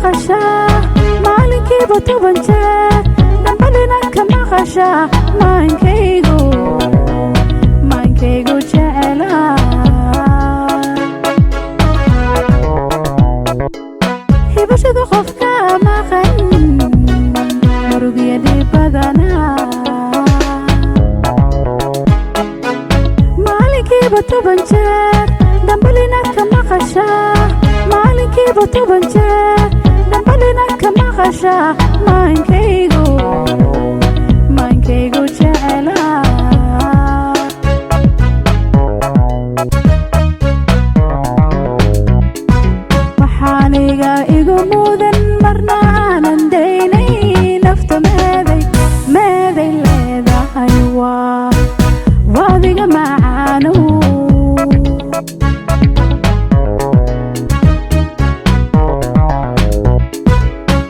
Maqashaa maalinkiiba 10 jeer, dambalina ka maqashaa? Maankaygu, maankaygu jecelaa. Hibashada qofka maqan murugya dhib badanaa. Maalinkiiba 10 jeer, dambalina ka maqashaa? Maalinkiiba 10 jeer, dambalina ka maqashaa? Maankaygu, maankaygu jecelaa. Waxaaniga igu mudan marna aanan daynay nafta meeday, meeday leedahay? Waa waadiga macaanow.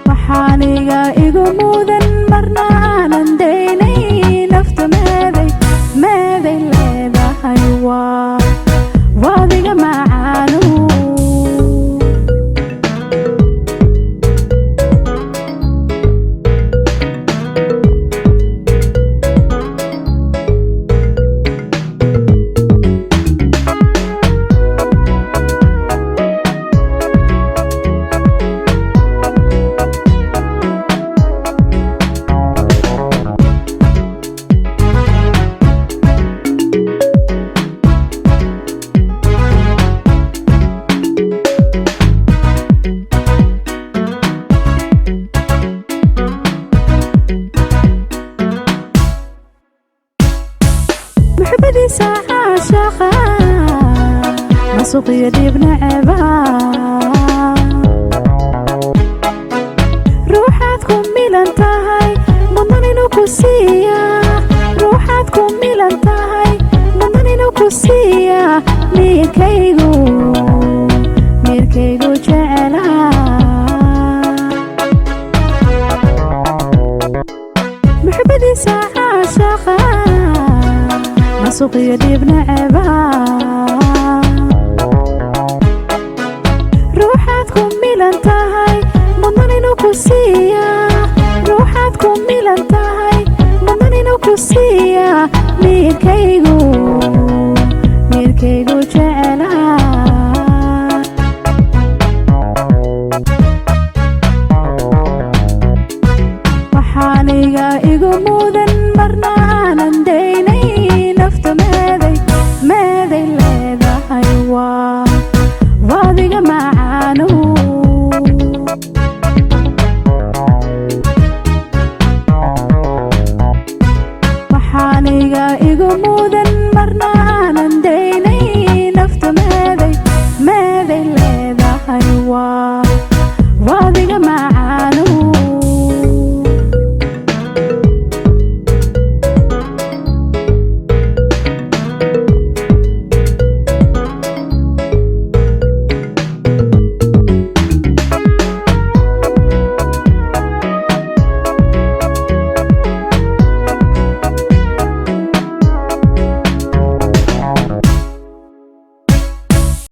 Waxaaniga igu mudan marna aanan daynay nafta meeday, meeday leedahay? Waa waadiga macaanow. Muxubadiisa caashaqa masuqiyo dhiib neceba, ruuxaad ku milan tahay mudnan inuu ku siiya, ruuxaad ku milan tahay mudnan inuu ku siiya. Miirkaygu, miirkaygu jecelaa. Muxubadiisa caashaqa masuqiyo dhiib neceba, ruuxaad ku milan tahay mudnan inuu ku siiya,